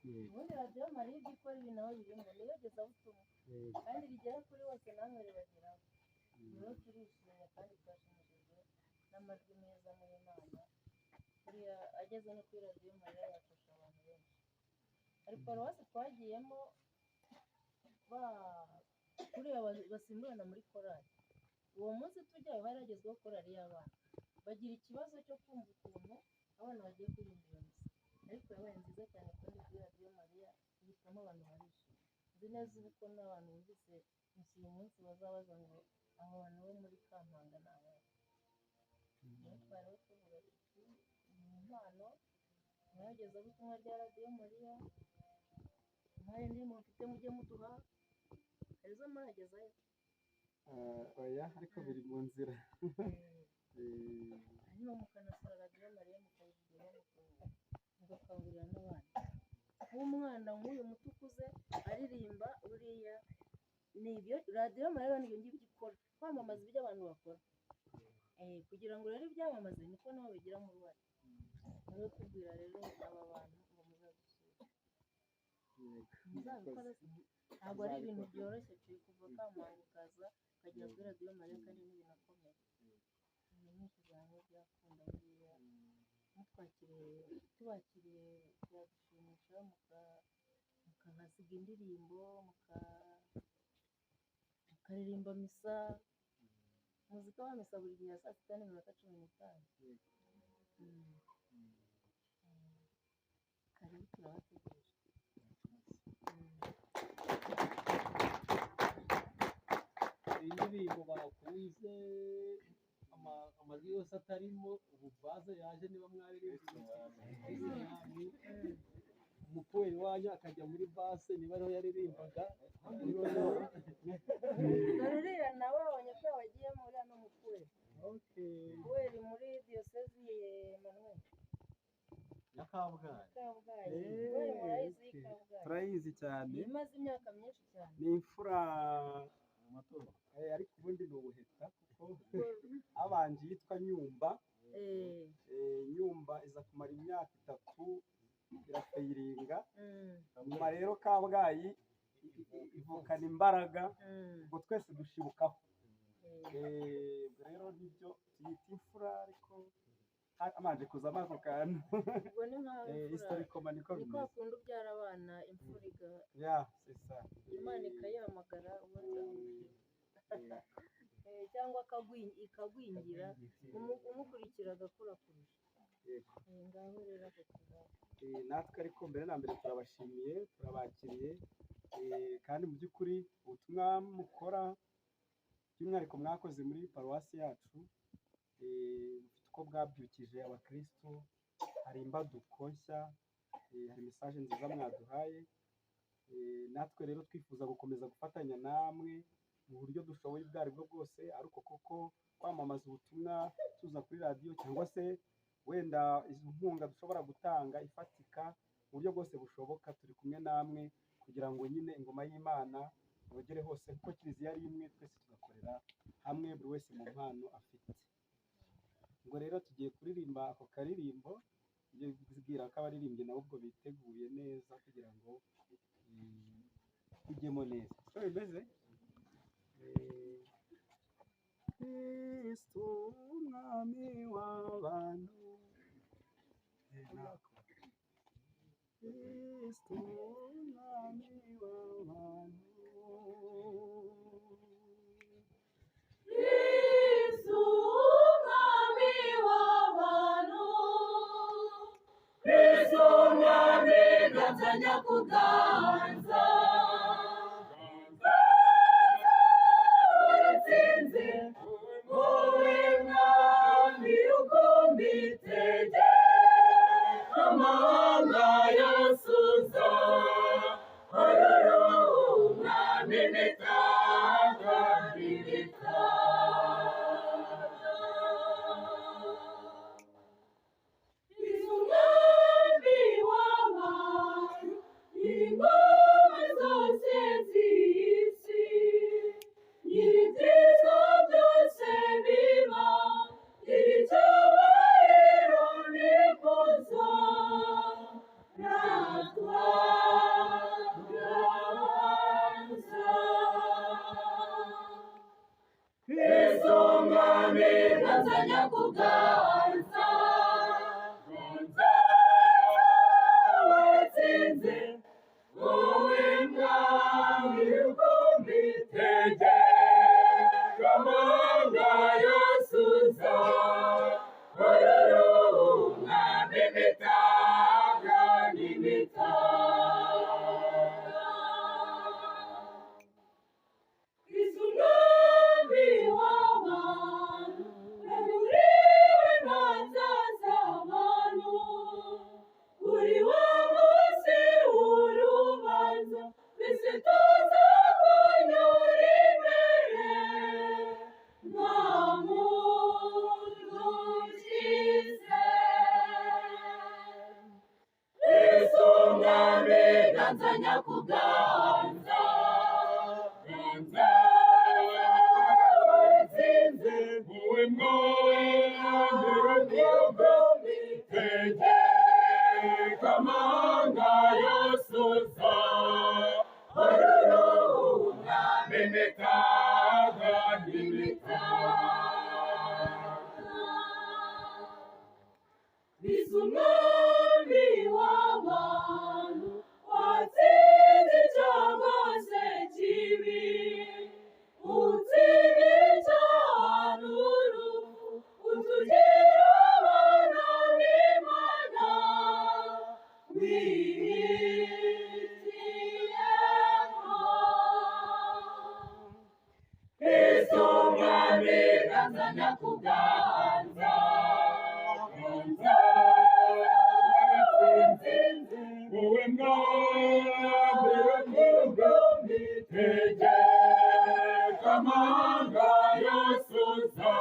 Ubundi Radiyo Mariya ibyo ikora ibi nawe birimo, ni iyogezabutumwa kandi rigera kuri bose, namwe ribageraho. Rero turishimye kandi twashimishijwe n'amajwi meza muri Imana. Buriya ageze no kuri Radiyo Mariya yafasha abantu benshi. Hari paruwasi twagiyemo kuriya basimburana muri korali. Uwo munsi tujyayo hari hagezweho korali y'abana, bagira ikibazo cyo kumva ukuntu abana bagiye kuririmba iyo misa, ariko yabaye nziza cyane kandi kuri Radiyo Mariya ihitamo abantu barishima. Nzi neza ubu ko n'abantu bumvise misa uyu munsi bazabaza ngo abo bantu bo muri Kampanga ni abahe. Niyo twariho tuvuga tuti ni impano iyogezabutumwa rya Radiyo Mariya, mwari indirimbo mufite mujye muduha, hari izo muragezayo? Oya, ariko biri mu nzira. Hanyuma mukanasura Radiyo Mariya, mukayivugiraho, mugakangurira n'abandi. Nk'umwana nk'uyu muto ukuze aririmba, buriya ni ibyo Radiyo Mariya ni ibyo ngibyo ikora, kwamamaza ibyo abantu bakora. Kugira ngo rero ibyamamaze niko nabo bigiramo uruhare. Rero tubwira rero aba bantu ngo muzadusure. Muzabikora se? Ntabwo ari ibintu byoroshye pe, kuva Kampanga ukaza ukagera kuri Radiyo Mariya kandi ntibinakomeye. Ibintu mwishyize hamwe byakunda buriya, mutwakiriye tubakiriye byadushimisha, mukahasiga indirimbo, mukaririmba misa. Muzika wa misa buri gihe ya saa sita n'iminota 15. Karibu, turabategereje. Indirimbo bakunze amajwi yose atarimo ubu baze yaje, niba mwaririmbye umupuweri wanyu akajya muri base, niba ariho yaririmbaga. Dore uriya nawe wabonye ko yabagiyemo, uriya ni umupuweri. Puweri muri diyosezi Emmanuel Ya Kabgayi. Kabgayi. Puweri murayizi y'i Kabgayi? Turayizi cyane. Imaze imyaka myinshi cyane. Ni imfura Mu matora. Ariko ubundi ni ubuheta, kuko abanje yitwa Nyumba. Nyumba iza kumara imyaka 3 irafayiringa. Nyuma rero Kabgayi ivukana imbaraga, ubwo twese dushibukaho. Ubwo rero nibyo tuyita imfura, ariko amanje kuzamo ako kantu. Ubwo ni nkaho imfura Historiquement niko ni kwa bimeze. kundi ubyara abana imfura Ya, c'est ça. Imana ikayihamagara ubundi cyangwa ikagwingira, umukurikira agakura kurusha. Yego. Ngaho rero ako kibazo. Natwe ariko mbere na mbere turabashimiye, turabakiriye, kandi mu by'ukuri ubutumwa mukora, by'umwihariko mwakoze muri paruwasi yacu, bufite uko bwabyukije abakristo, hari imbaduko nshya, hari message nziza mwaduhaye. Natwe rero twifuza gukomeza gufatanya namwe mu buryo dushoboye ubwo aribwo bwose, ariko koko kwamamaza ubutumwa tuza kuri radiyo cyangwa se wenda izo nkunga dushobora gutanga ifatika, mu buryo bwose bushoboka turi kumwe namwe kugira ngo nyine ingoma y'Imana yogere hose, kuko kiliziya ari imwe, twese tugakorera hamwe, buri wese mu mpano afite. Ubwo rero tugiye kuririmba ako karirimbo, tugiye kubwira ko abaririmbyi nabo ubwo biteguye neza kugira ngo tujyemo neza. Siko bimeze? Kristo umwami w'abantu, Kristo umwami w'abantu, Kristo umwami w'abantu, Kristo umwami ganza nyakuganza, uratsinze wowe mwami rukumbi, tegeka amahanga yose uza, ororo umwami mitanga imitanga. Umwami w'abantu, ingoma zose z'isi, nyir'ibyiza byose biba, nyir'icyubahiro n'ikuzo, natwa. n'imitaka. Kristo umwami w'abantu, weguriwe imanza z'abantu, kuri wa munsi w'urubanza, twese tuzakunyura imbere, nta muntu ukize. Kristo umwami ganza nyakuganza, ganza watsinze, Wowe mwami rukumbi, tegeka amahanga yose uza. Umwami imitaga n'imitaka. Kristo umwami w'abantu, watsinze icyago sekibi, utsinda icyaha n'urupfu, utugira abana b'Imana, wihitiyemo. Kristo umwami ganza nyakuganza, ganza watsinze, Wowe mwami rukumbi, tegeka amahanga yose uza.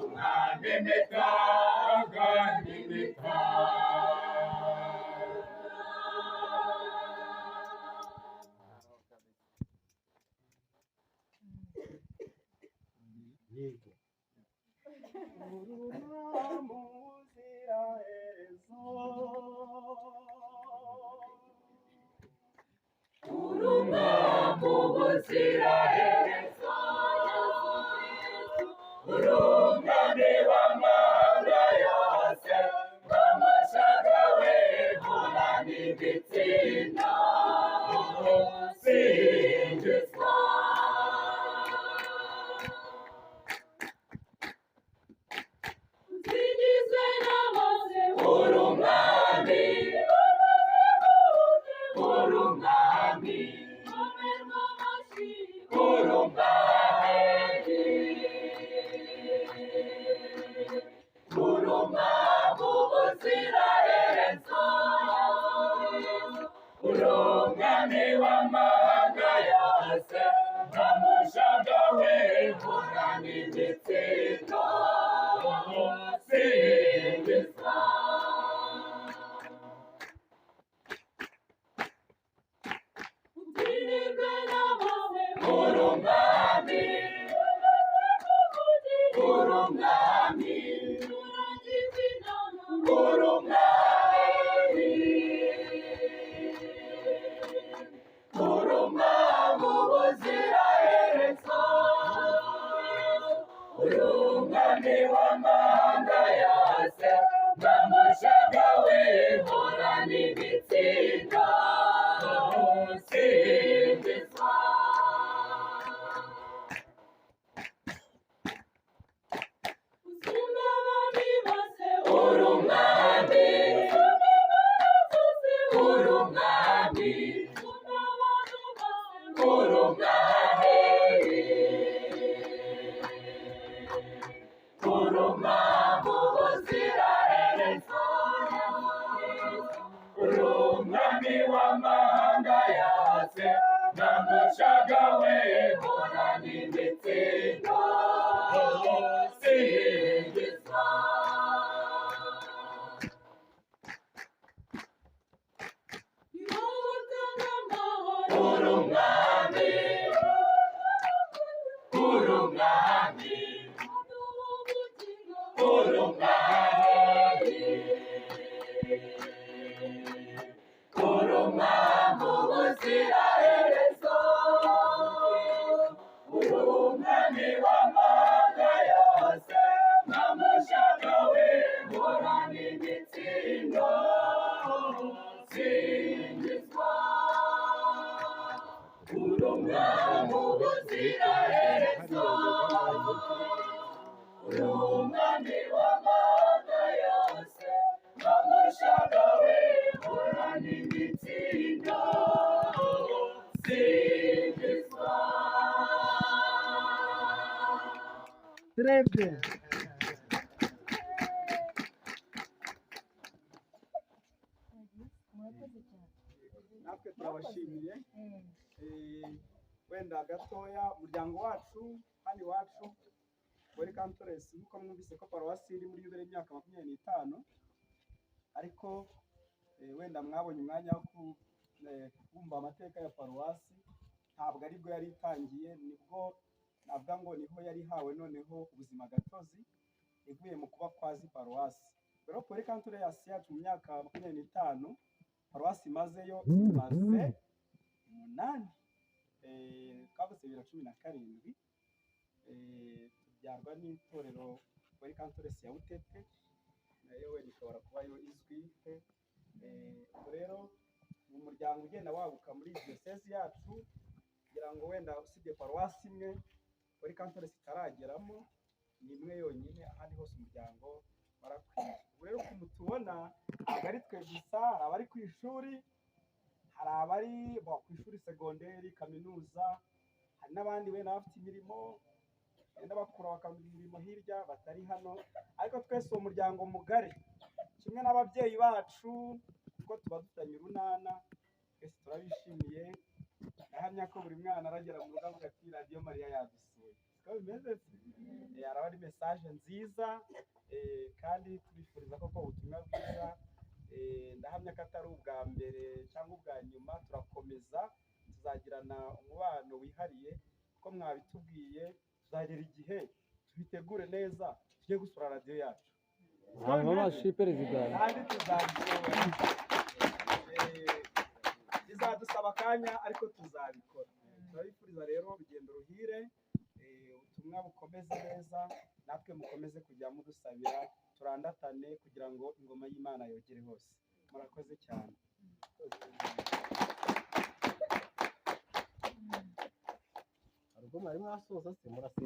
Umwami imitaga n'imitaka. Yego. Urumwa muziraherezo. Urumwa mu buziraherezo, Urumwami w'amahanga yose, w'amashaka w'imvura n'ibitsina, singizwa. Zigizwe n'amaze, Urumwami, urumwami, komerwa amashyi, urumwami, urumwami ubuziraherezo, urumwami w'amahanga yose, nkamushaga w'imvura n'imitsindo, singizwa. Zigizwe n'amaze, Urumwami, urumwami, turagirwa inama, urumwami, Très bien. Murakoze cyane. Natwe turabashimiye. Wenda gatoya, umuryango wacu hano iwacu Pueri Cantores, nk'uko mwumvise ko paruwasi iri muri yubile y'imyaka 25, ariko wenda mwabonye umwanya wo kumva amateka ya paruwasi. Ntabwo aribwo yari itangiye, nibwo navuga ngo niho yari ihawe noneho ubuzima gatozi, ivuye mu kuba quasi paruwasi. Rero Pueri Cantores yacu mu myaka 25 paruwasi imazeyo, imaze 8. Twavutse 2017, tubyarwa n'itorero Pueri Cantores ya Butete, nayo wenda ishobora kuba yo izwi. Ubwo rero ni umuryango ugenda waguka muri diyosezi yacu, kugira ngo wenda usibye paruwasi imwe Pueri Cantores itarageramo, ni imwe yonyine, ahandi hose umuryango warakwiye. Ubu rero ukuntu tubona, ntabwo ari twe gusa, hari abari ku ishuri, hari abari ku ishuri segonderi, kaminuza, hari n'abandi wenda bafite imirimo, bagenda bakura bakabona imirimo hirya batari hano, ariko twese uwo muryango mugari kimwe n'ababyeyi bacu, kuko tuba dufitanye urunana, twese turabishimiye. Ndahamya ko buri mwana aragera mu rugo avuga ati Radiyo Mariya yadusuye. Siko bimeze se? Araba ari message nziza, kandi tubifuriza koko ubutumwa bwiza. Ndahamya ko atari ubwa mbere cyangwa ubwa nyuma, turakomeza tuzagirana umubano wihariye, kuko mwabitubwiye, tuzagera igihe tubitegure neza tujye gusura radiyo yacu. Siko bimeze? Perezida. Kandi tuzabishobora. Bizadusaba akanya ariko tuzabikora. Turabifuriza rero urugendo ruhire, ubutumwa bukomeze neza, natwe mukomeze kujya mudusabira, turandatane kugira ngo ingoma y'Imana yogere hose. Murakoze cyane. Hari ubwo mwari mwasoza se murasiba?